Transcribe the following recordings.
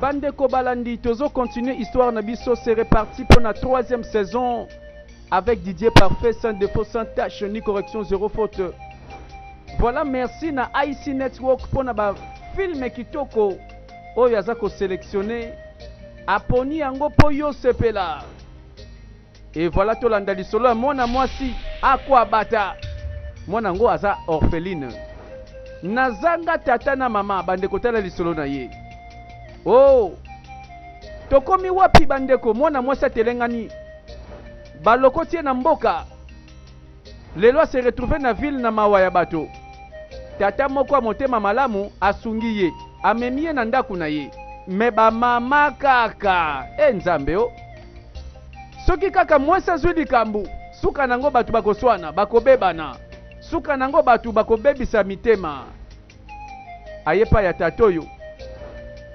Bandeko balandi, tozo continuer histoire na biso, c'est reparti pour la troisième saison avec Didier Parfait, sans défaut, sans tâche, ni correction, zéro faute. Voilà, merci na IC Network pour na ba film kitoko oyo aza ko sélectionner aponi yango po yo sepela. Et voilà tolanda lisolo ya mwana mwasi akwabata. Mwana yango aza orpheline. Nazanga tata na mama, bandeko tala lisolo na ye. Oh! Tokomi wapi bandeko? Mwana mwasi atelengani. Balokoti ye na mboka. Lelo a se retrouver na ville na mawa ya bato. Tata moko ya motema malamu asungi ye, amemi ye na ndaku na ye. Mais ba mama kaka! Eh Nzambe oh! Soki kaka mwasi azwi likambu, suka nango batu bakoswana, bakobebana. Suka nango batu bakobebisa mitema. Aye epai ya tata oyo.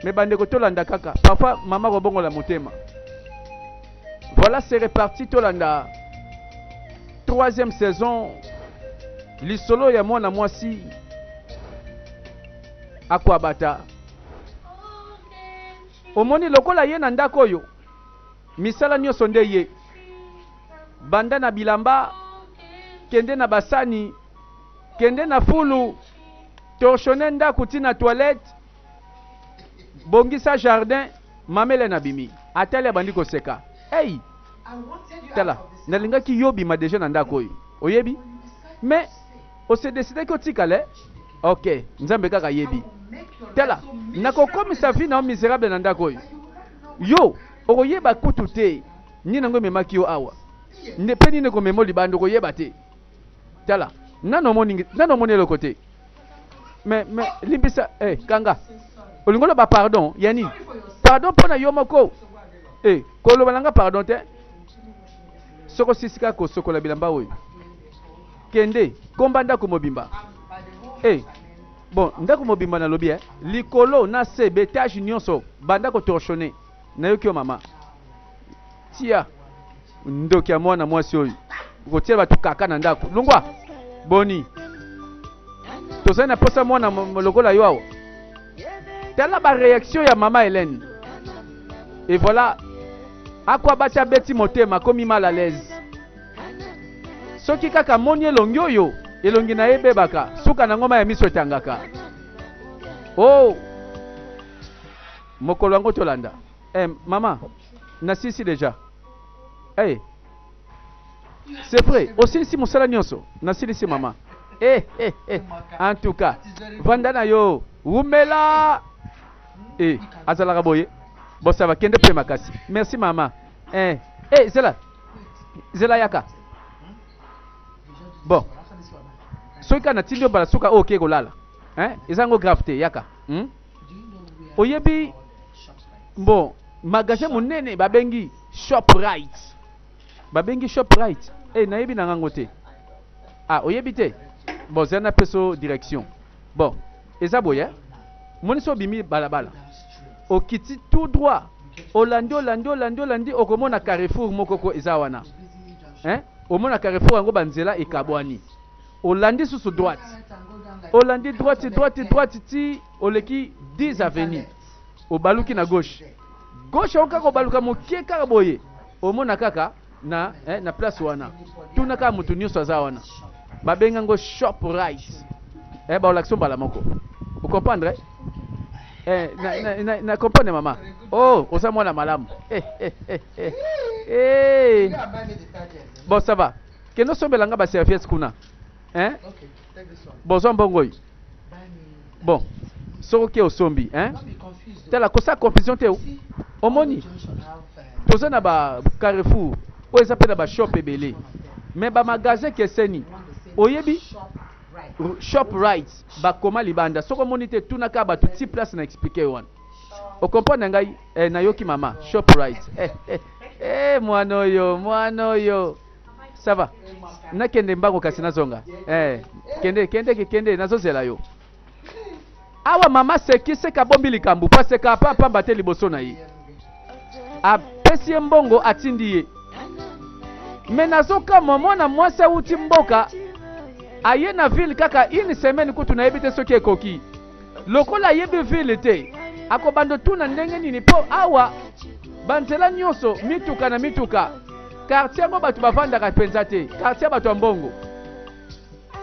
Mais bandeko tolanda kaka, parfois mama akobongola motema. Voilà c'est reparti tolanda troisième saison lisolo ya mwana mwasi akwabata. Omoni lokola ye na ndako oyo misala nyonso nde ye banda na bilamba kende na basani kende na fulu torchonne ndako ti na toilette bongisa jardin Mama Helène abimi, atali abandi koseka. Hey! Tala, nalingaki yo obima dejà na ndako oyo. Oyebi? Mais o se decidaki otikala eh? Ok, Nzambe kaka ayebi. Tala, nakokomisa vie na yo miserable na ndako oyo. Yo, okoyeba kutu te nini yango ememaki yo awa. Nde pe nini ekomema yo libanda, okoyeba te. Tala, nanu omoni, nanu omoni eloko te. Mais, mais, limbisa, eh, kanga. Olingi oloba pardon ya nini? Pardon mpo na yo moko. Eh, koloba na nga pardon te. Soko sisi kaka kosokola bilamba oyo. Kende, komba ndako mobimba. Eh, bon, ndako mobimba nalobi eh. Likolo na se, betage nyonso, banda ko torchonner. Nayoki yo mama. Tia ndoki ya mwana mwasi oyo kotia bato kaka na ndako longwa boni tozali na posa mwana lokola yo awa tala ba reaction ya mama Helène et voilà akwa bati abeti motema akomi mal à l'aise soki kaka amoni elongi oyo elongi na ye ebebaka suka na ngoma ya miso etangaka oh mokolo yango tolanda eh, mama Nasilisi dejà. Eh. C'est vrai, osilisi mosala nyonso. Nasilisi mama. Eh, eh, eh. En tout cas, vanda na yo. Wumela. Eh, azalaka boye. Bon, ça va, kende pe makasi. Merci mama. Eh, eh, zela. Zela yaka. Bon. Soki kaka natindi yo mbala suka oyo oke kolala. Hein? Eza yango grave te, yaka. Hmm? Oyebi bon magasin monene babengi Shoprite. Babengi Shoprite. Eh nayebi na ngango te. Ah oyebi te? Bon zela na peso direction. Bon eza boye. Eh? Moni so obimi balabala. Okiti tout droit. Olandi olandi olandi olandi okomona Carrefour moko ko eza wana. Hein? Omona Carrefour yango ba nzela ekabwani. Olandi susu droite. Olandi droite droite droite ti oleki 10 avenue. Obaluki na gauche. Gauche yango kaka obaluka mokie kaka boye. Omona kaka na eh, na place wana. Tuna kaka moto nyonso aza wana. Babenga ngo shop right. Eh, baolakisa mbala moko. O comprendre? Eh, na, na, na, na comprendre mama. Oh, oza mwana malamu. Eh, eh, eh, eh. Eh. Bon, ça va. Kende osombela nga ba serviettes kuna. Hein? Bon, zwa mbongo oyo. Bon, soki oke osombi, hein? Tala kosala confusion te. Omoni? Toza na ba Carrefour oyo eza pe na ba shop ebele. Mais ba magasin keseni. Oyebi? Shop right bakoma libanda. Soki omoni te tuna kaka bato ti place na expliquer yo wana. O comprendre ngai? Eh, nayoki mama. Shop right. Eh, eh, eh, mwana oyo, mwana oyo. Ça va. Nakende mbango kasi nazonga. Eh, kende, kende, kende, nazozela yo. Awa mama seki seka abombi likambo po aseka pa pamba te liboso na ye. Apesi ye mbongo atindi ye. Me nazokamwa mwana mwasi awuti mboka aye na ville kaka une semaine kutu nayebi te soki ekoki. Lokola ayebi ville te. Akobanda otuna ndenge nini mpo awa banzela nyonso mituka na mituka. Quartier yango bato bavandaka mpenza te, quartier ya bato ya mbongo.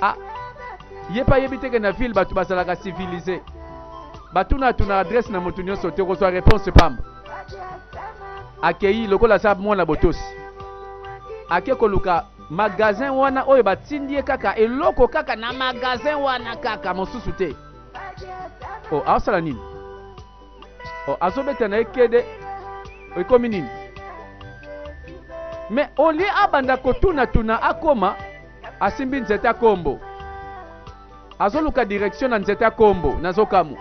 Ah, ye mpe ayebi te ke na ville bato bazalaka civilise. Batuna atunaka adresse na moto nyonso te, okozwa reponse pamba. Akei lokola aza mwana botosi, ake koluka magasin wana oyo batindi ye kaka eloko kaka na magasin wana kaka mosusu te. Oh, aosala nini? Oh, azobeta na ye kede ekomi nini? Mais au lieu abanda kotunatuna akoma asimbi nzete ya kombo, azoluka direction na nzete ya kombo. Nazokamwa,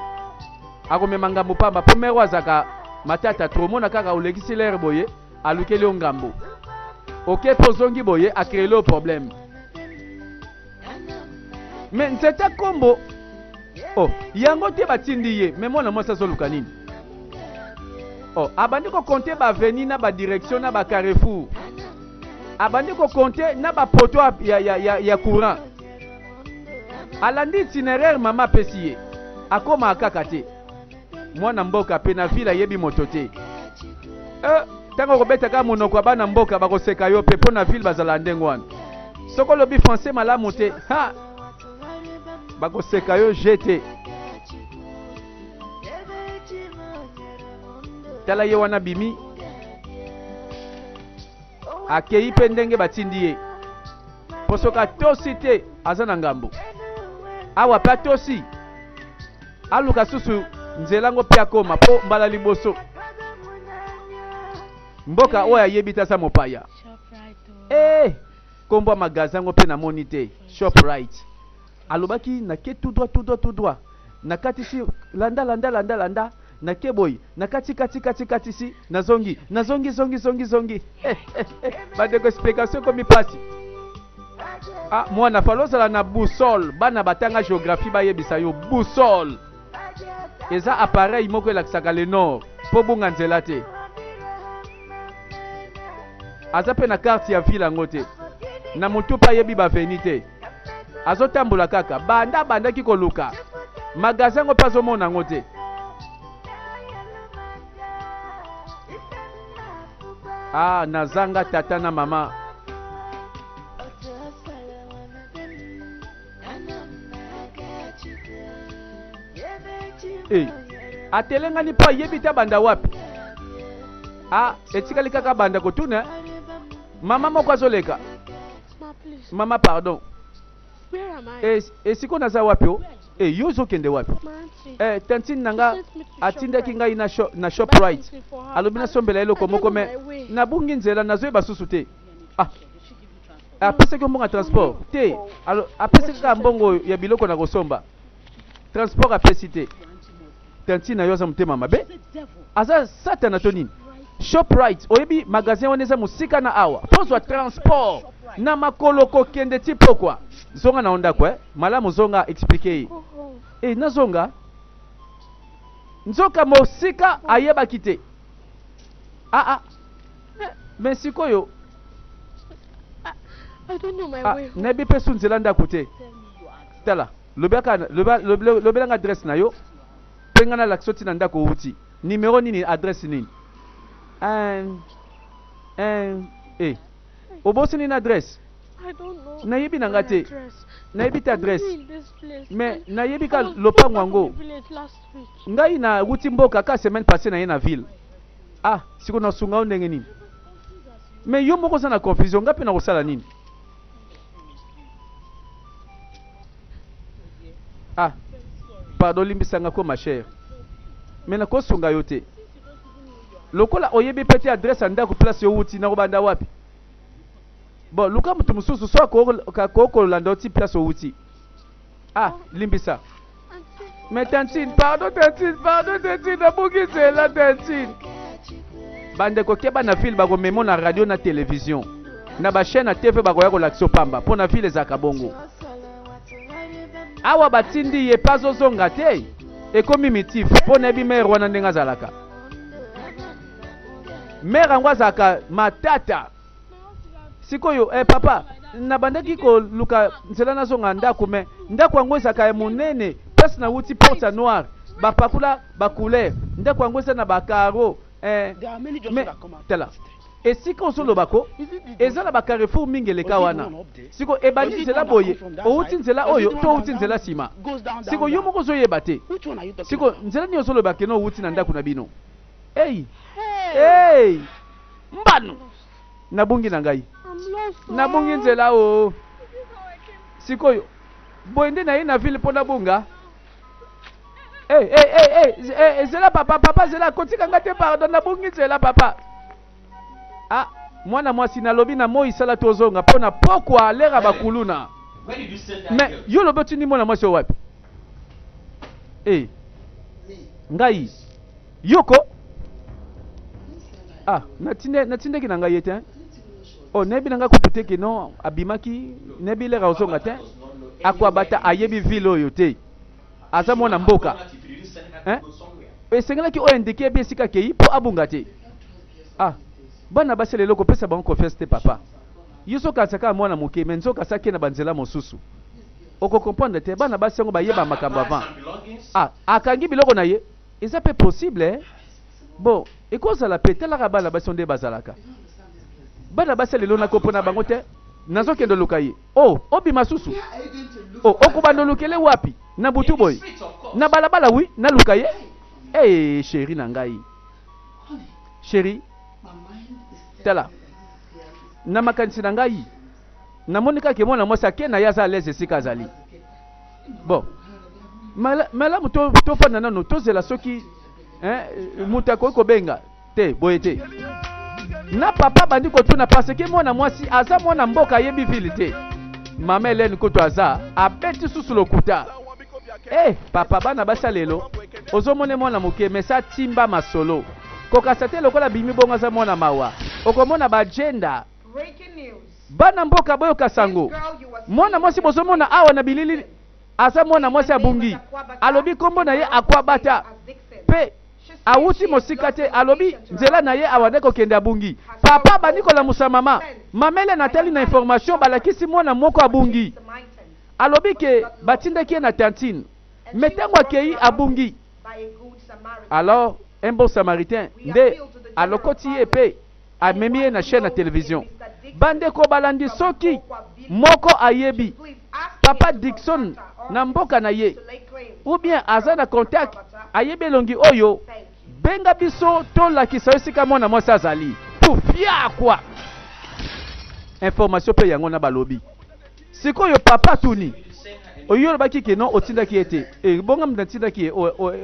akomema ngambo pamba mpo mero azaka matata trop. Omona kaka olekisi lere boye, alukeli yo ngambo, oke mpe ozongi boye, acreele yo problème. Mais nzete ya kombo oh, yango te batindi ye. Mais mwana mwasi azoluka nini? Oh, abandi kokonte baavenue na badirection na bacarrefour, abandi kokonte na bapoto ya, ya, ya, ya courant. Alandi itinéraire mama apesi ye, akomaka kaka te. Mwana mboka mpe na ville ayebi moto te. Ntango okobeta kaka monoko ya bana mboka, bakoseka yo mpe, mpo na ville bazala ndenge wana. Soki olobi français malamu te, ha, bakoseka yo jete. Tala ye wana bimi, akei mpe ndenge batindi ye, mpo soki atosi te aza na ngambo. Awa mpe atosi, aluka susu nzela ngo mpe akoma, mpo mbala liboso mboka oyo ayebi te, aza mopaya. Eh, kombo ya magasin yango mpe namoni te. Shoprite alobaki, nake tout droit, tout droit, tout droit, nakatisi, landa, landa, landa, landa, nake boye, nakati kati kati katisi, nazongi, nazongi, zongi, zongi, zongi. Bandeko, explication ekomi mpasi. Ah, mwana falo ozala na boussole. Bana batanga géographie bayebisa yo, boussole eza appareil moko elakisaka le nord mpo bunga nzela te. Aza mpe na carte ya ville yango te na motu, mpe ayebi baveni te. Azotambola kaka banda abandaki koluka magasin yango mpe azomona yango te. Ah, nazanga tata na mama. Eh, atelengani mpo ayebi te abanda wapi. Ah, etikali kaka abanda kotuna mama moko azoleka. Mama, pardon, esiko naza wapi? O e, yo ozokende wapi? Eh, tantine na nga atindaki ngai na, na Shoprite, alobi nasombela eloko moko, me nabungi nzela, nazoyeba susu te. Ah, apesaki yo mbongo ya transport te? Apesaki kaka mbongo ya biloko na kosomba, transport apesi te. Tantine na yo aza motema mabe, aza satana to nini? Shoprite, oyebi magasin wana eza mosika na awa, pozwa transport na makolo kokende ti pokwa. Zonga na yo ndako, eh? Malamu zonga, explike ye. E, nazonga nzoka mosika ayebaki te. Ah, ah. Mais sikoyo ah, nayebi mpe su nzela ndako te. Tala, lobelanga adresse na yo mpe ngai nalakisa ntina ndako outi, numero nini, adresse nini. Un, un, eh. Obosi nini adresse? Nayebi na nga te, nayebi te adresse, mais nayebi ka lopango yango. Ngai nawuti mboka ka semaine passée, na ye na ville. Ah, sikoyo nasunga yo ndenge nini? Mais yo moko oza na confusion, ngai mpe nakosala nini? Ah, pardon, limbisanga ko, ma chère, mais nakosunga yo te lokola oyebi mpe te adresse ya ndako place yo wuti, nakobanda wapi? Bon, luka moto mosusu so akokolanda yo ti place owuti. Ah, limbisa. Mais tantine, pardon, tantine, pardon, tantine, nabuki nzela, tantine. Bandeko, keba na ville, bakomemo na radio na télévision na bachaîne ya TV, bakoya kolakisa pamba, mpo na ville ezalaka bongo. Awa batindi ye mpe azozonga te, ekomi mitif, mpo nayebi mare wana ndenge azalaka. Mare yango azalaka matata. Sikoyo, eh, papa, nabandaki koluka nzela nazonga ndako, me ndako yango ezalaka ya monene. Place nawuti, porte ya noire. Bapakula ba couleur. Ndako yango eza na ba carreaux. Eh, mais tala esika ozoloba ko eza na ba carrefour mingi eleka wana. Siko ebandi nzela boye, owuti nzela oyo to owuti nzela sima. Siko yo moko ozoyeba te. Siko nzela nini ozoloba keno owuti na ndako na bino? Hey! Hey! Mbano! Nabungi na ngai. Nabungi nzela o. Sikoyo boye nde naye na ville mpo nabunga? Hey, hey, hey, hey, hey, zela papa, papa zela, kotika nga te pardon, nabungi nzela papa. Ah, mwana mwasi nalobi na moi sala tozonga mpo na pokwa lera bakuluna. Mais yo lobi otindi mwana mwasi oyo wapi? Eh, ngai yoko ah natinde natindaki na ngai ye te oh nayebi na ngai kutu te ke non abimaki nayebi lera ozonga te akwabata ayebi ville oyo te aza mwana mboka hein? Esengelaki oyo indike yebi esika akei mpo abunga te. Ah, bana basi lelo kopesa bango confiance te papa. Yo soki aza kaka mwana moke mais nzoka asi ake na banzela mosusu. Oko comprendre te bana basi yango bayeba makambo avant. Ah, akangi biloko na ye eza pe possible eh? Bon, ekozala pe talaka bana basi nde bazalaka. Bana basi lelo na kopona bango te. Nazokende luka ye. Oh, obima susu. Oh, okobanda olukele wapi? Na butu boye. Na balabala oui, naluka ye. Eh, hey, chérie na ngai. Chérie, tala. Na makanisi na ngai, namoni kaka mwana mwasi ake na ye aza à l'aise esika azali. Bon, malamu tofanda nano tozela soki hein, moto akoki kobenga te boye te na papa bandi kotuna parce que mwana mwasi aza mwana mboka ayebi ville te. Mama Helene kutu aza abeti susu lokuta. Eh papa bana basi lelo ozomona mwana moke mais sa timba masolo kokasa te lokola bimi bongo aza mwana mawa okomona ba agenda bana mboka boyoka sango mwana mwasi bozomona awa na bilili aza mwana mwasi abungi alobi kombo na ye akwabata pe awuti mosika te alobi nzela na ye awa nde kokende abungi papa abandi kolamusa mama mamele natali na information balakisi mwana moko abungi alobi ke batindaki ye na tantine mais ntango akei abungi alors un bon samaritain nde alokoti ye pe amemi ye na chaîne ya télévision bandeko balandi soki moko ayebi papa Dixon na mboka na ye ou bien aza na contact ayebi elongi oyo benga biso tolakisa yo esika mwana mwasi azali tufia kwa information mpe yango na balobi sikoyo papa tuni oyo olobaki ke non otindaki ye te e bonga moto natindaki ye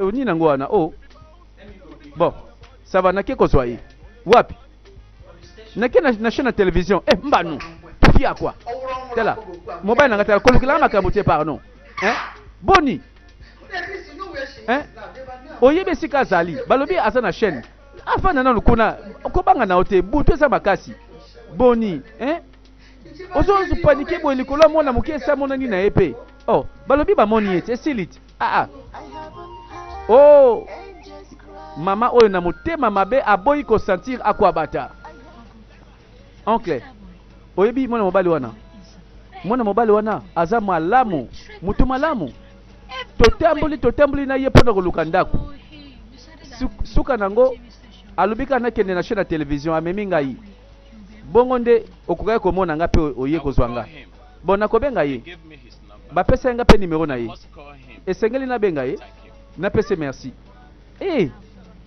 onini yango wana o bon ça va nake kozwa ye wapi nake na, na chaîne ya télévision eh mbanu tufia kwa tala mobali nanga tala kolukelanga makambo te pardon hein boni hein oyebi esika azali balobi aza na chaîne afanda nanu kuna kobanga na yo te butu eza makasi boni hein ozopanike boye likolo ya mwana moke esi amonani na ye mpe oh balobi bamoni ye te esili te ah, ah. Oh mama oyo na motema mabe aboyi kosentir akwabata oncle oyebi mwana mobali wana mwana mobali wana aza malamu mutu malamu totamboli totamboli na ye mpona koluka ndako suka nango alobi kaka nakende na chaîne ya télévision amemi ngai bongo nde okokaki komona nga mpe oye kozwa nga bon nakobenga ye bapesa ye nga mpe nimero na ye esengeli nabenga ye napese merci e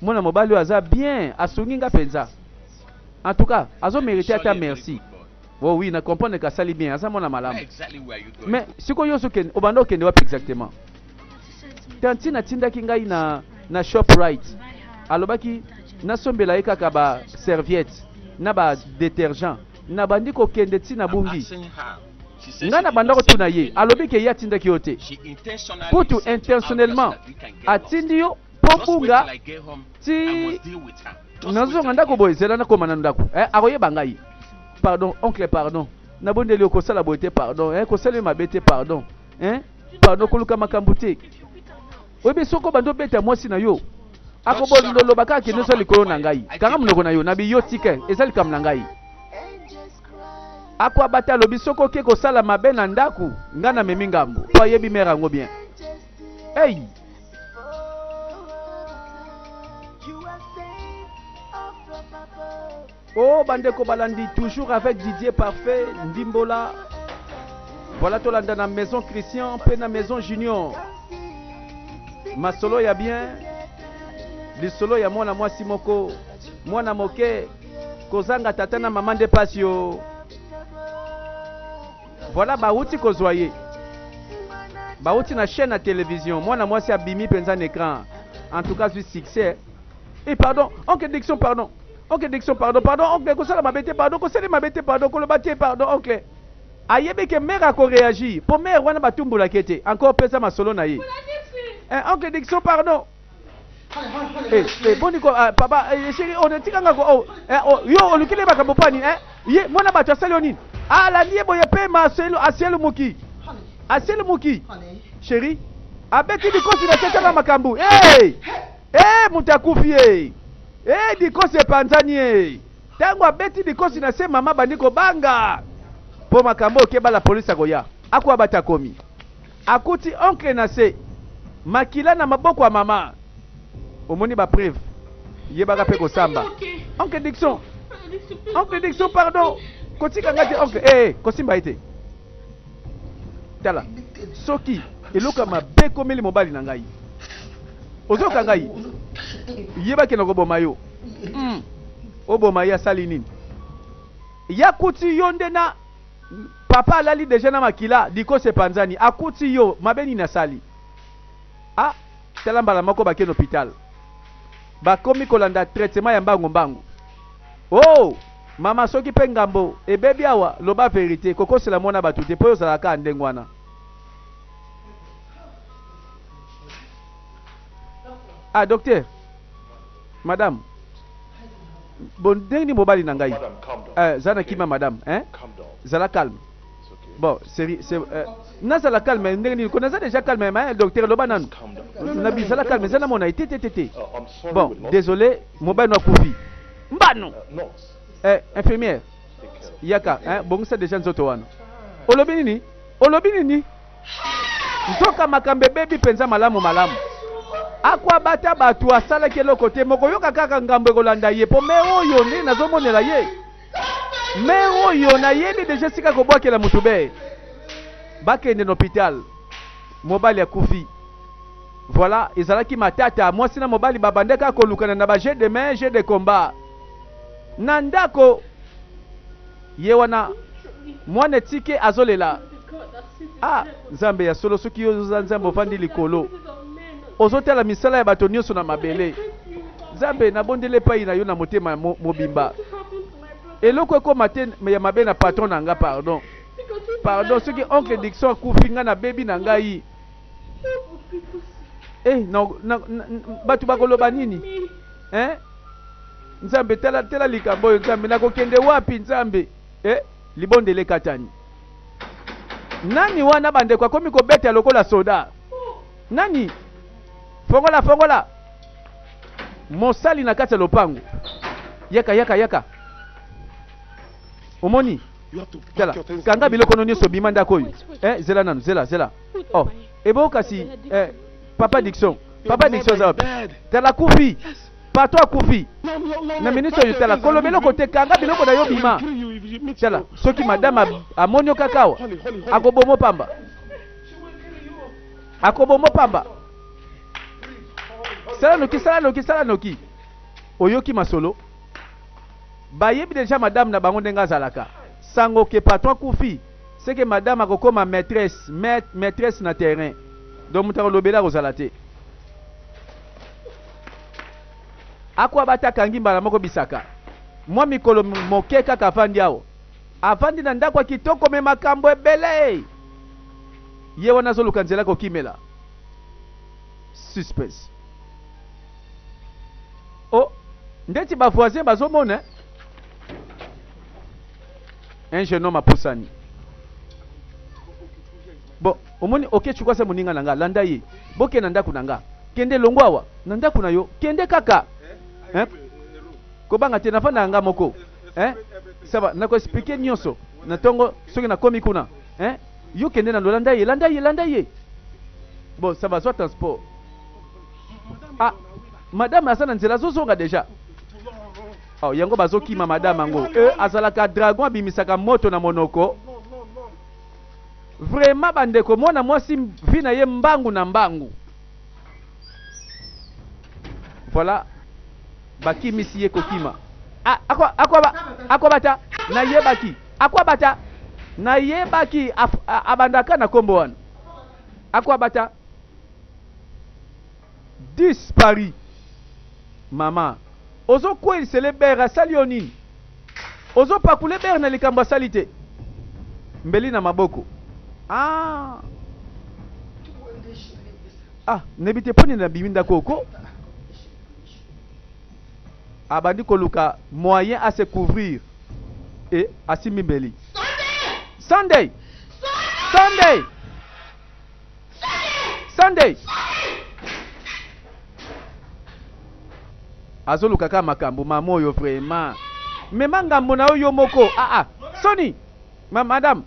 mwana mobali oyo aza bien asungi nga mpenza en tout cas azomérite ata merci oh oui na comprendre que asali bien aza mwana malamu mais sikoyo ozokende obanda okende wapi exactement tantine atindaki ngai na, na Shoprite alobaki nasombela ye kaka ba serviette na ba détergent nabandi kokende ntina bungi ngai na banda kotuna ye alobi ke ye atindaki yo te kutu intentionnellement atindi yo mpo bunga ti nazonga ndako boye zela nakoma na ndako eh, akoyeba ngai pardon oncle pardon nabondeli yo kosala boye te pardon eh, kosala yo mabe te pardon eh, pardon koluka makambo te oyebi soki obandi obeta mwasi na yo akobondoloba kaka kende eza likolo na ngai kanga monoko na yo na biyo tika eza likambo na ngai akwabata alobi soki oke kosala mabe na ndako ngai namemi ngambo po ayebi mare yango bien ei. Oh bandeko balandi toujours avec Didier Parfait Ndimbola. Voilà tolanda na maison Christian pe na maison Junior. Masolo ya bien lisolo ya mwana mwasi moko mwana moke kozanga tata na mama nde pasi yo. Voilà bawuti kozwa ye bawuti na chaîne ya télévision mwana mwasi abimi mpenza na écran en tout cas zwi succès. Eh pardon oncle Diction pardon Oncle Dickson pardon pardon oncle kosala mabe te pardon kosali mabe te pardon koloba te pardon oncle ayebi ke mère ako reagir po mère wana batumbolaki ye te encore pesa masolo na ye eh, oncle Dickson pardon eh, eh, boni ko ah, papa eh, chéri oh, tika nga ko oh, eh, oh, yo olukili makambo pani eh, ye mwana bato asali yo nini alandi ye boye pe maselo asielumuki asielumuki chéri abeti likosi na tetala makambo hey! Ee moto akufi ee! Ee dikosi epanzani ee! Tango abeti dikosi na se mama abandi kobanga po makambo oyo keba la police akoya ako abata akomi akuti oncle na se makila na maboko ya mama omoni ba preuve yebaka pe kosamba oncle Dickson oncle Dickson pardon kotika nga te oncle ee kosimba ye te Tala, soki eloko ya mabe ekomeli mobali na ngai, ozoyoka ngai? Yeba ke nakoboma yo. Mm. Oboma ye asali nini? Ye akuti yo nde na papa alali deja na makila, likosi epanzani, akuti yo, mabe nini asali? Ah, tala mbala moko bake na hopital. Bakomi kolanda traitement ya mbangu mbangu. Oh! Mama soki pe ngambo ebebi awa loba verite kokosela muana batu te po yo ozalaka kaka ndenge wana. Ah docteur madame bon ndenge nini mobali na ngai eh, zala na kimia madame hein zala calme bon seri c'est euh, nazala calme ndenge nini ko naza déjà calme mais docteur loba nanu na bizala calme eza na mona te te te te bon désolé mobali no akufi Mbano! Eh, infirmière, yaka, hein, bongisa dejà nzoto wana. Olobi nini? Olobi nini? Nzoka makambo ebebi penza malamu malamu. Akwabata bato asalaki eloko te, mokoyoka kaka ngambo ekolanda ye po mère oyo nde nazomonela ye. Mère oyo nayebi dejà esika kobwakela mutu be. Bakende na hopital. Mobali akufi. Voilà, ezalaki matata, mwasi na mobali babandaki kaka kolukana na ba jeux de main, jeux de combat. Na ndako, ye wana mwana etike azolela. Ah, Nzambe ya solo, soki yo oza Nzambe ofandi likolo, ozotala misala ya bato nyonso na mabele. Nzambe, nabondeli epai na yo na motema mobimba. Eloko ekoma te ya mabe na patron na nga, pardon. Pardon, soki oncle Dickson akufi, nga nabebi na ngai. Eh, na, na, na, bato bakoloba nini eh? Nzambe, tala, tala likambo oyo Nzambe, nakokende wapi Nzambe eh? Libondeli ekatani. Nani wana bandeko akomi kobeta lokola soda? Nani? Fongola, fongola. Mosali na kati ya lopango. Yaka, yaka, yaka. Omoni? Tala, kanga biloko no nyonso bima ndako oyo. Eh, zela nanu, zela, zela. Oh, ebo kasi eh, papa Dickson, papa Dickson aza wapi? Tala akufi. Pato akufi. Na minute oyo tala koloba eloko te, kanga biloko na yo bima. Tala, soki madame amoni yo kaka awa, akobomo pamba. Akobomo pamba. Sala noki, sala noki, sala noki. Oyoki masolo? Bayebi dejà madame na bango ndenge azalaka. Sango que patron akufi, ce que madame akokoma maitresse, maitresse na terrain. Donc moto akolobela akozala te. Akwabata akangi mbala moko bisaka. Mwa mikolo moke kaka avandi awa. Avandi na ndako ya kitoko mais makambo ebele. Ye wana azoluka nzela kokimela. Suspense. Oh, ndeti ba voisins bazo mona eh? Un jeune homme apusani. Bon, omoni Oketchu kwasa moninga na nga, landa ye. Boke na ndako na nga. Kende longwa awa, na ndako na yo. Kende kaka. Hein? Kobanga te, nafanda nga moko. Hein? Ça va, nako expliquer nyonso. Na tongo soki nakomi kuna. Hein? Yo kende na landa ye, landa ye, landa ye. Bon, ça va, zwa transport. Ah, madame aza na nzela azozonga deja. Oh, yango bazokima madame yango. E azalaka dragon abimisaka moto na monoko. Vraiment bandeko mwana mwasi vie na ye mbangu na mbangu. Voilà bakimisi ye kokima. Ah, akwa akwa akwabata nayebaki akwabata nayebaki abandaka na kombo wana akwabata disparu mama ozokweyisele bere asali yo nini ozopakule bere na likambo asali te mbeli na maboko ah ah nayebi te mpo nini nabimi ndako oko abandi koluka moyen a se couvrir e asimbi mbeli Sunday Sunday Sunday azoluka kaka makambo mama oyo vraiment mema ngambo na yo yo moko ah ah soni ma madame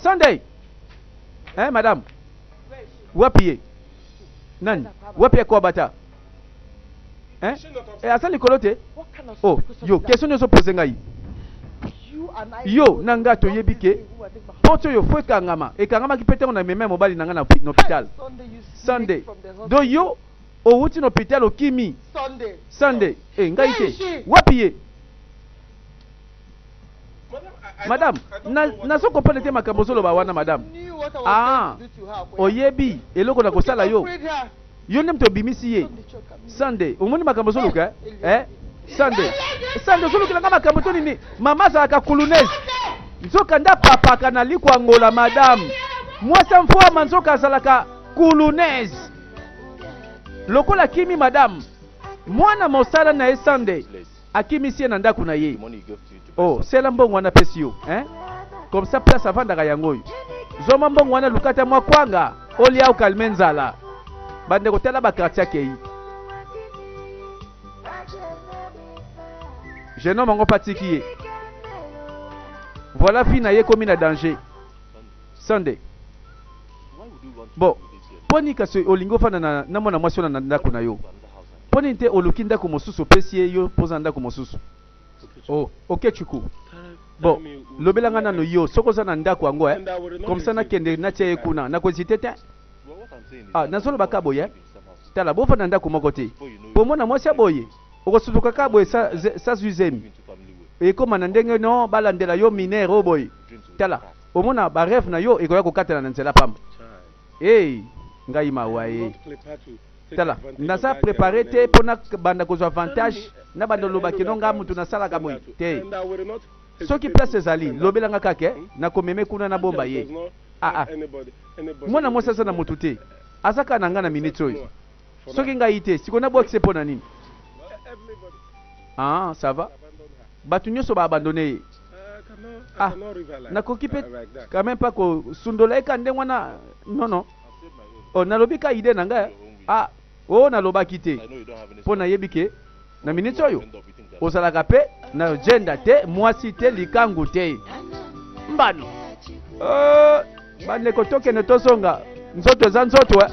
Sunday eh madame wapi ye nani wapi akwabata eh eh aza likolo te oh yo question nyonso pose ngai yo na ngai toyebi ke porte oyo fo ekangama ekangamaki mpe ntango na mema ya mobali na ngai na hôpital Sunday donc yo owuti na hôpital okimi Sunday eh ngai te wapi ye madame nazo comprendre te makambo ozoloba wana madame ah oyebi eloko na kosala yo yo nde moto obimisi ye Sunday omoni makambo ozoluka eh Sunday Sunday ozolukela nga makambo to nini mama azalaka kulunese nzoka nde apapaka na likwangola madame mwasi mfwama nzoka azalaka kulunese lokola kimi madame mwana mosala na ye Sunday akimisi ye na ndako na ye oh sela mbongo wana apesi yo hein comme ça place avandaka yango oyo zwa mbongo wana luka ata mwa kwanga olia okalme nzala bandeko tala baquartier akei jeune homme yango mpe atiki ye voilà vie na ye ekomi na danger Sunday bon mponi kasi olingi ofanda na, na mwana mwasi wana na ndako na yo mpo nini te oluki ndako mosusu opesi ye yo mpoza ndako mosusu oh Okechukwu bon lobelanga nano yo soki oza na ndako yango eh comme ça nakende natia ye kuna nakohésite te ah nazoloba ka boye tala bofanda ndako moko te po mwana mwasi ya boye okosutuka ka boye sazwi zemi ekóma na ndenge no balandela yo minere oyo boye tala omona barêve na yo ekoya kokatana na nzela pamba ei ngai mawa ye tala naza préparé te mpo na banda kozwa avantage na banda olobaki no nga mutu nasalaka boye te soki place ezali lobelanga kaka nakomeme kuna nabomba ye ah, ah. Mwana mwasi aza na motu te aza kaka na ngai na minute oyo soki ngai te sikoyo nabwakise mpo na nini ah ça va bato nyonso baabandonne ye ah nakoki mpe quand même pas kosundola ye ka ndenge wana non non oh, nalobi ka idée na ngai ah oyo nalobaki te mpo nayebi ke na minute oyo ozalaka mpe na jenda te mwasi te likangu te mbano bandeko tokende tozonga nzoto eza nzoto eh.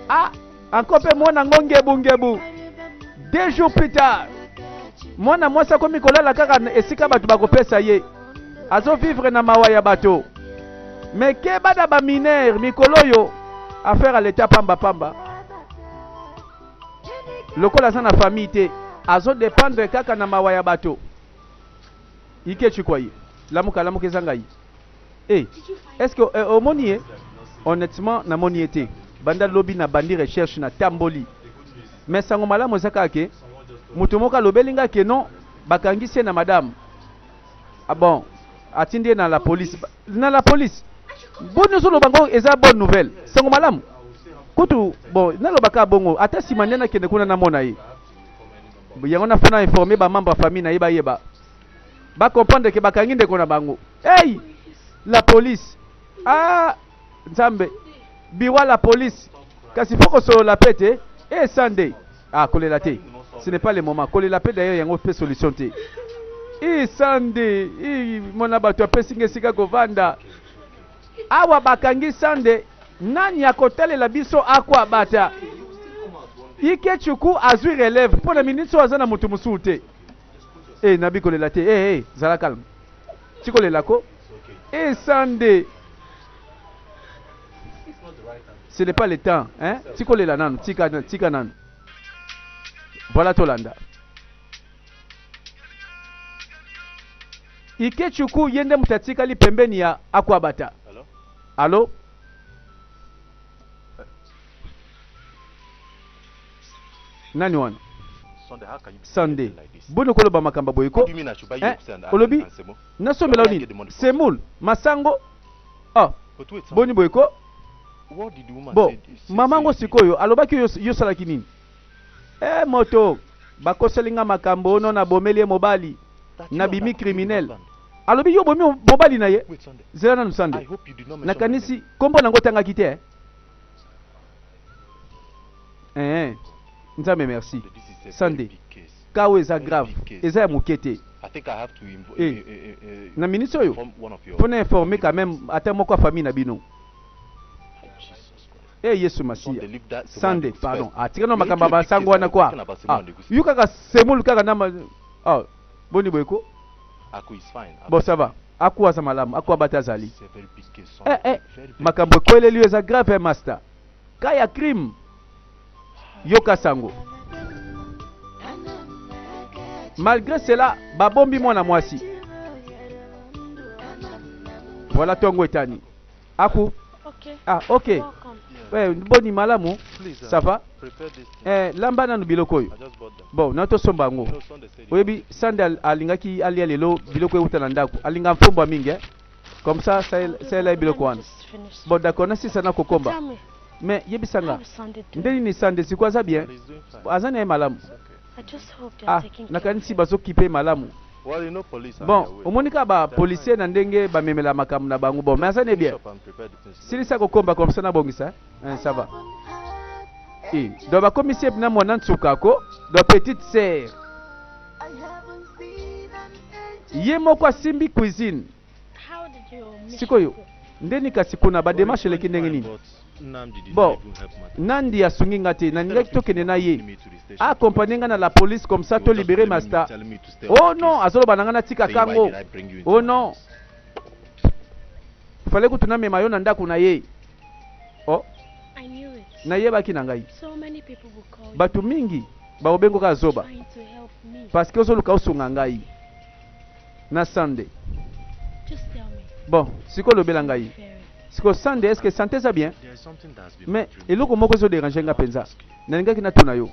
Ah encore mpe mwana ngo ngebungebu 2 jours plus tard mwana mwasi akomi kolala kaka esika bato bakopesa ye azovivre na mawa ya bato me keba na baminere mikolo oyo affaire ya leta pambapamba lokola aza na famille te azodépendre kaka na mawa ya bato Ikechukwu ye lamuka lamuka eza ngai e est ce que omoni ye honnêtement namoni ye te banda lobi na bandi recherche na tamboli mais sango malamu eza kaka ke moto moko alobeli nga ke non bakangisi ye na madame ah bon atindi ye na la police na la police boni ozoloba ngo eza bonne nouvelle sango malamu kutu bon nalobaka bongo ata nsima nde nakende kuna namona ye yango nafona informe bamembre ya famille na ye bayeba bacomprendre ke bakangi ndeko na bango hey la police ah nzambe bureau la police kasi fo kosolola pe te e Sunday ah kolela te ce n'est pas le moment kolela pe d'ailleurs yango pe solution te i Sunday i mona bato apesi nga esika kovanda awa bakangi Sunday nani akotalela biso akwabata. Ikechukwu azwi relève mpo na minutes oyo aza na moto mosusu te. Eh nabi kolela te eh eh zala calme. Tikolela ko. Eh Sande. Ce n'est pas le temps hein. Tikolela nanu tika tika nanu. Voilà tolanda. Ikechukwu ye nde moto atikali pembeni ya Akwabata. Allo? Nani wana? Sunday. Boni koloba makambo boye ko? Eh, olobi nasombela yo nini? Semoule, masango? Ah, boni boye ko? Bon, mama ngo sikoyo alobaki yo yo salaki nini? Eh moto, bakoseli nga makambo ono nabomeli ye mobali, nabimi criminel. Alobi yo obomi mobali na ye? Zela nanu Sunday. Nakanisi kombo nango otangaki te eh? Eeh nzambe merci Sunday cas oyo eza grave eza ya muke te eh na minutes oyo faut na informer quand même ata moko ya famille na bino eh yesu masiya Sunday pardon ah tika na makambo ya basango wana quoi ah yo kaka semoule kaka na ah boni boye ko bon ça va Aku aza malamu, aku abata azali. Eh eh, makambo ekweleli yo eza grave eh master. Cas ya crime. Yoka sango. Malgre cela, babombi mwana mwasi. Voilà tongo etani. Aku. Okay. Ah, ok. Welcome. Eh, boni malamu. Please, Ça va? prepare this thing. Eh, lamba nanu biloko oyo. I just bought them. Bon, na tosomba yango. You know, Sunday said he Oyebi Sande al- alingaki alia lelo biloko euta na ndako. Alinga mfombwa mingi eh. Comme ça, I'll do salela that, ye but biloko let me wana. just finish. Bon, d'accord, nasisa na kokomba. Tell me, Mais yebisa nga how is Sunday doing? nde nini Sande sikoyo aza bien? He's doing fine. Aza na ye malamu. It's okay. I just hope they are Ah, taking care of nakanisi him. bazokipe ye malamu. Well, you know, police are Bon, their way. omoni kaka ba policiers na ndenge bamemela makambo na bango. Bon, mais aza ne Finish bien. up and prepare the things. Silisa kokomba comme ça nabongisa. Hein, ça va. Eh, donc bakomisi ye na mwana nsuka ko, donc petite sœur. Ye moko asimbi cuisine. How did your mission Sikoyo go? ndeni kasi kuna ba demarche eleki ndenge nini? Bon, Nandi asungi nga te, nalingaki tokende na ye. A accompagner nga na la police comme ça to libérer masta. Oh non, azoloba na nga natika kango. Oh non. Fallait kutu namema yo na ndako na ye. Oh, I knew it. nayebaki na ngai. So many people will call you Bato mingi bakobengo kaka zoba trying to help me. parce que ozoluka osunga ngai na Sunday. Just tell me. Bon, sikoyo lobela ngai. Ferry. Sikoyo Sunday, est-ce que santé eza bien? There is something that has been Mais bothering me. eloko moko ezo déranger nga penza. Nalingaki natuna yo.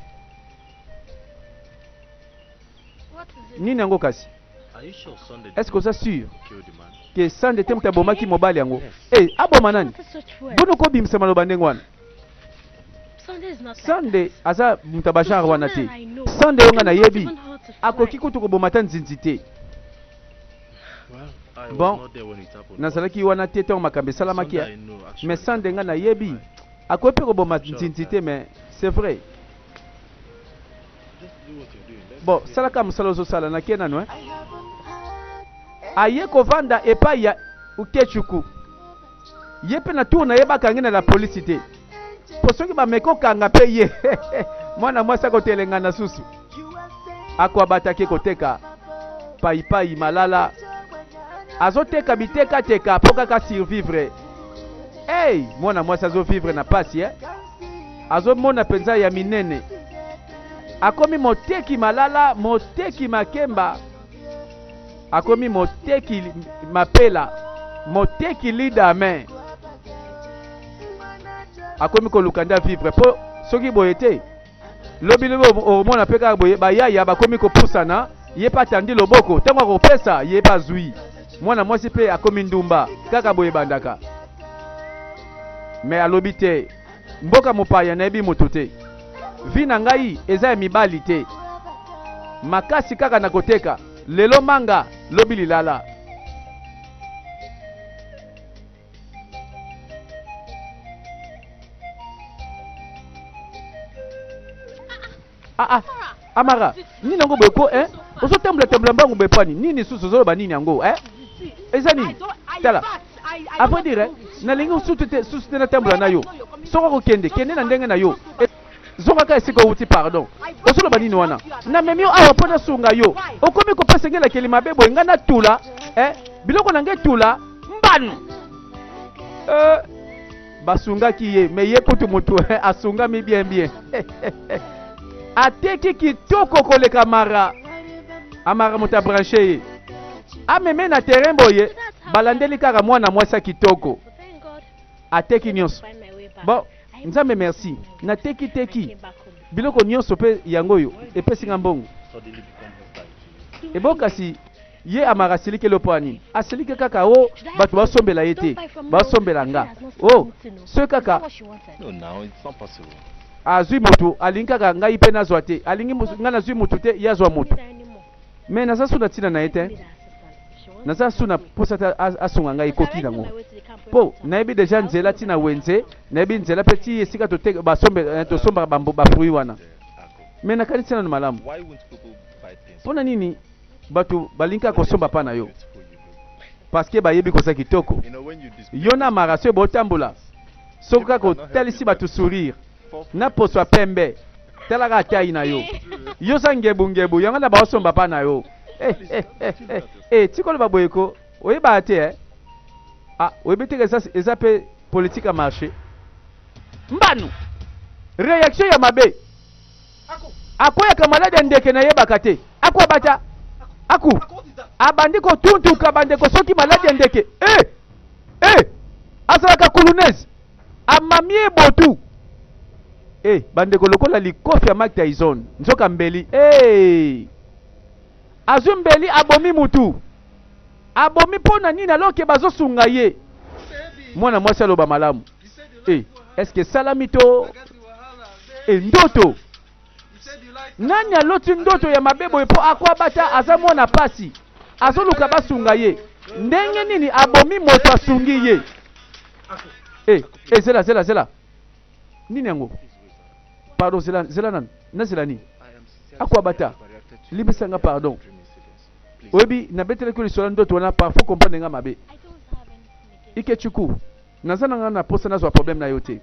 What is it? Nini yango kasi? Are you sure Sunday Est-ce que oza sûr killed the man? que Sunday te moto abomaki mobali yango? Eh, aboma nani? What is such words? Boni okobimisa maloba ndenge wana? Sunday is not like Sunday that. aza moto ya ba The genre wana te. Sunday I know Sunday oyo nga cannot nayebi even hurt a fly. akoki kutu koboma ata nzinzi te. Well, I was Bon, not there when it happened. nazalaki wana te ntango makambo esalamaki. Sunday I know, actually, Mais Sunday nga cannot hurt a nayebi fly. akoki mpe koboma Sure of nzinzi that. te mais c'est vrai. Just do what you're doing. Let's Bon, hear salaka mosala ozosala nakie nanu eh. Aye kovanda epai ya Ukechuku. Ye mpe na tour na ye bakangi na la police te. Po soki bameki kokanga mpe ye mwana mwasi akotelengana susu. Ako abataki koteka paipai malala. Azoteka bitekateka po kaka survivre. Hey, mwana mwasi azovivre na pasi eh? Azomona mpenza ya minene. Akomi moteki malala, moteki makemba, akomi moteki mapela, moteki lidame. Akomi koluka nde avivre po soki boye te lobi lobi okomona mpe kaka boye bayaya bakomi kopusana, ye mpe atandi loboko, ntango akopesa ye mpe azwi. Mwana mwasi mpe akomi ndumba kaka boye bandaka. Mais alobi te mboka mopaya nayebi moto te, vie na ngai eza ya mibali te, makasi kaka na koteka, lelo manga lobi lilala. Ah ah Amara, nini yango boye ko eh? Ozotambola tambola mbangu boye pwani nini susu ozoloba nini yango eh? Eza nini? Tala. À vrai dire, eh, nalingi susu te susu te natambola na yo. Soki okokende, kende na ndenge na yo. Zonga kaka esika owuti pardon. Ozoloba nini wana? Namemi yo awa mpo nasunga yo. Okomi kopesa ngai elakeli mabe boye ngai natula eh, biloko na ngai etula mbanu. Eh, basungaki ye me ye kutu motu eh, asungami bien bien. Ateki kitoko koleka Mara. Amara moto abranche ye. Ameme na terrain boye balandeli kaka mwana mwasi ya kitoko. Ateki nyonso. Bon, Nzambe merci. Nateki teki biloko nyonso pe yango oyo epesi nga mbongo. Ebo kasi ye amara asilikeli yo mpo nini? Asilike kaka o bato basombela ye te, basombela nga. O soki kaka azwi motu alingi kaka ngai mpe nazwa te, alingi ngai nazwi motu te, ye azwa motu. Mais naza su na ntina na ye te. Naza su na posa te asunga ngai ekoki nango. Po nayebi deja nzela ti na wenze, nayebi nzela pe ti esika toteka basombe eh, tosombaka ba ba fruits wana. Mais nakanisi nanu malamu. Pona nini bato balingi kaka kosomba pa na yo? Parce que bayebi koza kitoko. Yo na Mara soki botambola soki kaka otalisi bato sourire na poso ya pembe tala kaka taille na yo. Yo oza ngebu ngebu yango na baosomba pa na yo. Eh eh eh eh eh tika oloba boye ko oyebaka te eh? Ah oyebi te eza eza pe politique ya marché. Mbanu reaction ya mabe. Akweyaka malade ya ndeke nayebaka te. Aku abata aku abandi kotuntuka bandeko soki malade ya ndeke eh eh azalaka kulunez amamie botu eh bandeko lokola likofi ya Mike Tyson nzoka mbeli eh azwi mbeli abomi mutu abomi mpo na nini alors ke bazosunga ye mwana mwasi aloba malamu eh est-ce que esalami to eh ndoto nani aloti ndoto ya mabe boye mpo akwabata aza mwana pasi azoluka basunga ye ndenge nini abomi moto asungi ye eh eh zela zela zela nini yango pardon zela zela nanu nazela nini akwabata limbisa nga pardon oyebi nabetelaki yo lisolo ya ndoto wana parfois comprendre nga mabe Ikechukwu naza na nga na posa nazwa problème na yo te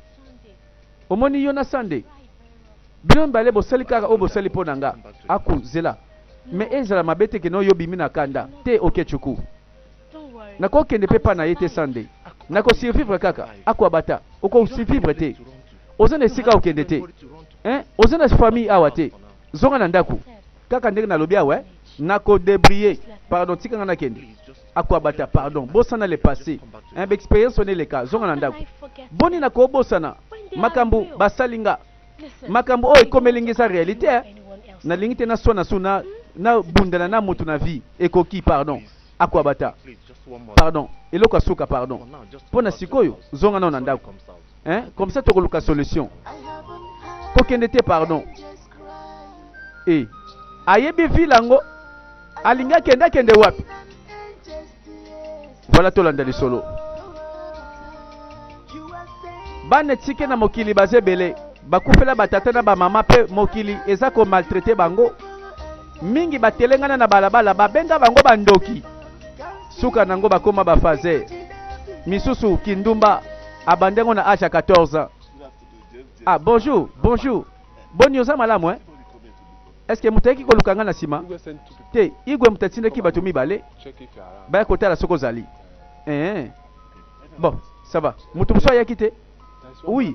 omoni yo na Sunday bino mibale bosali kaka oyo bosali mpo na nga aku zela mais ezala mabe te keno yo bimi na kanda te Okechukwu nakokende mpe pa na ye te Sunday nako survivre kaka aku abata oko survivre te oza na esika okende te hein oza na famille awa te zonga na ndaku kaka ndenge nalobi awa eh? nako debrouiller pardon tika nga nakende Akuabata pardon bosana le passe hein ba experience wana eleka zonga na ndaku boni nakobosana makambu basali nga makambu oyo ekomeli nga eza realite hein nalingi te naswana su na na bundana na mutu na vie ekoki pardon Akuabata pardon eloko ya suka pardon pona sikoyo zonga nao na ndaku hein comme ça tokoluka solution kokende te pardon Eh, ayebi ville yango alingi akende akende wapi? Voilà tolanda lisolo. Bana etike na mokili baza ebele bakufela batata na bamama mpe mokili eza ko maltraite bango mingi batelengana na balabala babenga bango bandoki suka nango bakoma ba fazer misusu kindumba abandi yango na age ya 14 ans ah bonjour bonjour Boni oza malamu eh? Est-ce que moto ayaki koluka nga na sima? Te, Igwe moto atindaki bato mibale baya kotala soki ozali. Eh. Bon, ça va. Moto mosusu ayaki te? Oui.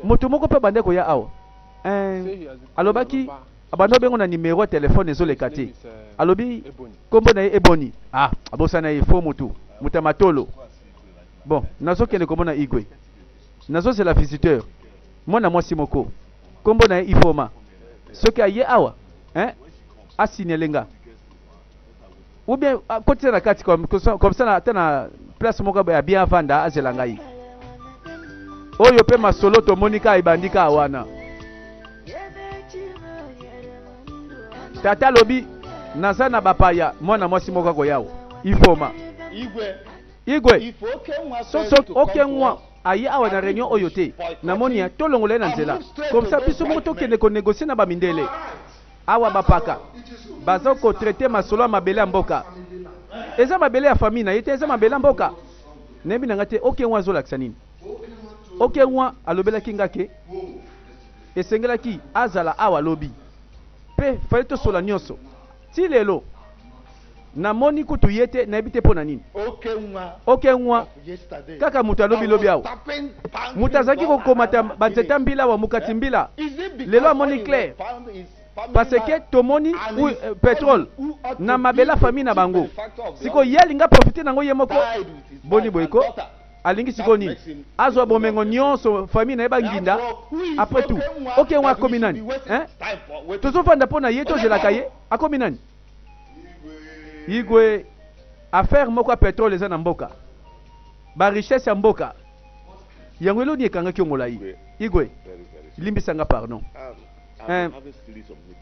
Moto moko mpe abandaki koya awa. Eh, alobaki abanda obengo na numero ya telefone ezoleka te. Alobi kombo na ye Eboni. Ah, abosana ye faux motu. Moto ya matolo. Bon, nazokende komona Igwe. Nazozela visiteur. Mwana mwasi moko kombo na ye Ifoma soki aye awa hein a signaler nga ou bien akotisa na kati comme, comme ça ata na place moko ya bien avanda azela ngai. Oyo pe masolo tomoni kaka ebandi kaka wana. Tata alobi naza na bapaya mwana mwasi moko akoya Ifoma. Igwe soso oke nwa Aye awa na reunion oyo te na moni hein tolongola ye na nzela comme ça biso moko tokende ko negocier na ba mindele awa ba paka baza ko traiter masolo ya mabele ya mboka eza mabele ya famille na ye te eza mabele ya mboka nayebi na nga te ok nwa azolakisa nini ok nwa alobelaki nga ke. Esengelaki azala awa lobi. Pe fallait tosola nionso. Ti lelo na moni kutu ye te nayebi te pona nini. Ok nwa kaka mutu ya lobi lobi awa. Mutu azalaki ko komata ba nzete ya mbila awa mukati mbila lelo amoni clair parce que tomoni petrole na mabele ya famille na bango sikoyo ye alingi a profiter nango ye moko boni boye ko Alingi sikoyo nini? Azwa bomengo nionso famille naye ba nginda? Après tout ok ngo akomi nani? Hein? Tozo vanda pona ye tozelaka ye akomi nani? Igwe affaire moko ya petrole eza na mboka ba richesse ya mboka yango eloni ekangaki yo molayi Igwe limbisa nga pardon eh,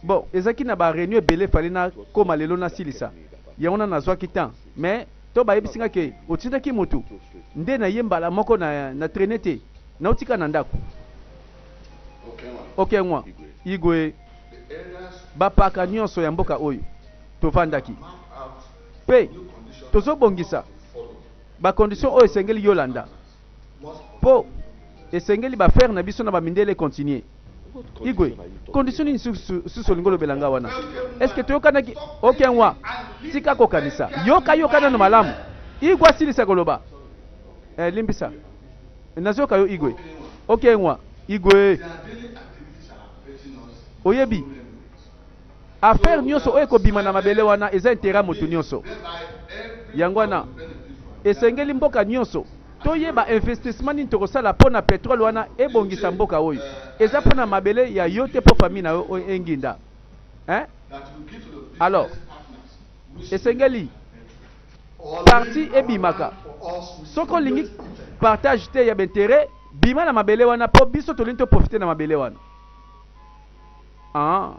bon ezalaki na ba reunion ebele fallait na koma lelo nasilisa yango na nazwaki temps mais To bayebisi nga ke otindaki mutu nde na ye mbala moko na na trainer te nauti kaka na ndaku. Ok nwa Igwe ba paka nionso ya mboka oyo tovandaki pe tozo bongisa ba conditions oyo esengeli yolanda po esengeli ba affaires na biso na ba mindele e continuer. Igwe, condition nini susu olingi olobela nga wana? Est ce que toyokanaki? Ok nwa, tika kokanisa. Yoka yoka nanu malamu. Igwe asilisa koloba. Eh, limbisa. Nazoyoka yo Igwe. Ok nwa, Igwe. Oyebi, affaire nionso oyo ekobima na mabele wana eza interet ya moto nionso. Yango wana esengeli mboka nionso Toyeba investissement nini tokosala pona petrole wana ebongisa mboka oyo. Eza pona mabele ya yo te po famille na yo enginda. Hein? Alors, esengeli parti ebimaka. Soki olingi partage te ya b'interet, bima na mabele wana po biso tolingi to profiter na mabele wana. Ah.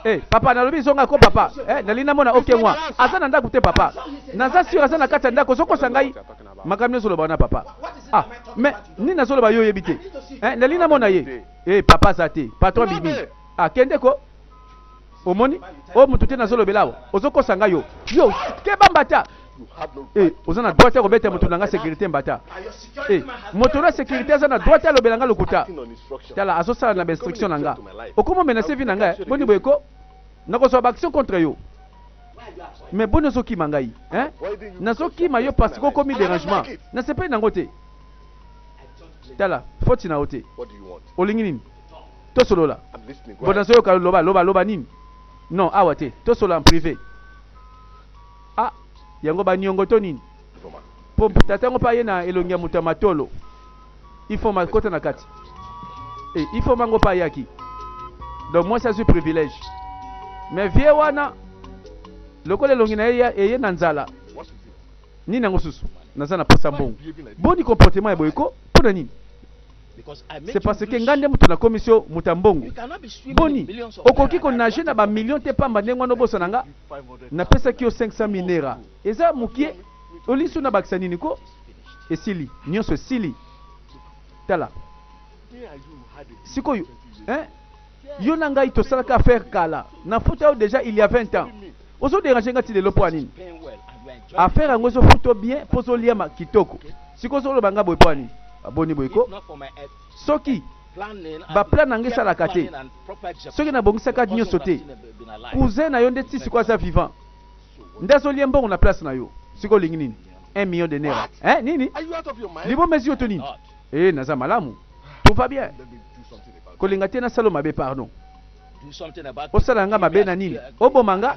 Eh, papa nalobi zonga ko papa. Eh, nalingi namona ok moi. Aza na ndako te papa. Naza sur aza na kati ya ndako ozokosa ngai. Makambo nyonso oloba wana papa. Ah, mais nini nazoloba yo oyebi te. Eh, nalingi namona ye. Eh, papa aza te. Patron bimi. Ah, kende ko. Omoni? Oyo mutu te nazolobela awa. Ozokosa ngai yo. Yo, keba mbata. Eh, oza na droit ya kobeta moto na nga securite mbata. Eh, moto na securite aza na droit ya lobela nga lokuta. Tala azosala na ba instruction na nga. Okomo menacer vie na nga, eh? Boni boye ko? Nakozwa ba action contre yo. Mais boni ozokima ngai, hein? Nazokima yo parce que okomi derangement. Nasepeli nango te. Tala, faute na yo te. Olingi nini? Tosolola. Bon nazoyoka yo loba, loba, loba nini? Non, awa te. Tosolola en privé. Ah, yango ba niongo to nini? Po tata yango pe aye na elongi ya moto ya matolo. Il faut ma kota na kati. Eh, il faut mango pe ayaki. Donc mwasi azwi privilège. Mais vieux wana lokola elongi na ye eye na nzala. Nini yango susu? Naza na posa mbongo. Boni comportement ya boye ko? Pona nini? C'est parce que nga nde moto nakomisi yo moto ya mbongo. Boni okoki ko nager na ba millions te pamba ndenge wana obosana nga? Napesaki yo 500 mille naira. Eza mukie? Olingi soki nabakisa nini ko? Esili. Nionso esili. Tala. Sikoyo, hein? Yo na ngai tosalaka affaire kala. Nafuta yo dejà il y a 20 ans. Ozo deranger nga ti lelo po ya nini? Affaire yango ezo futa yo bien po ozo lia kitoko. Sikoyo ozo loba nga boye po ya nini? Boni boye ko? Soki ba plan na nga esalaka te, soki na bongisaka nionso te, cousin na yo nde ti sikoyo aza vivant nde azo lia mbongo na place na yo. Sikoyo olingi nini? Un million de naira. Hein? Nini? Liboma ezui yo to nini? Eh, naza malamu. Tout va bien. Kolinga te nasala yo mabe pardon. Osala nga mabe na nini? Oboma nga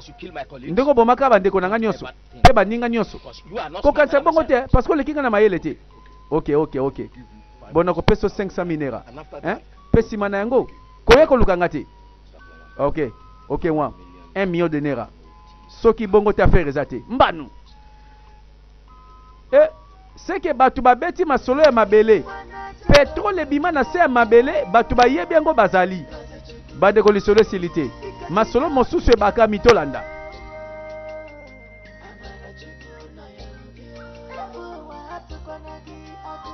ndenge obomaka ba ndeko na nga nionso pe baninga nionso. Kokanisa bongo te parce que oleki nga na mayele te. Ok ok ok. Bon nakopesa yo 500 mille naira. Hein? Pe sima na yango koya koluka nga te. Ok ok mwa 1 million de naira. Soki bongo te affaire eza te. Mbanu. Eh ce que batu babeti masolo ya mabele. Petrole ebima na se ya mabele batu bayebi yango bazali. Bandeko lisolo esili te. Masolo mosusu ebakami tolanda.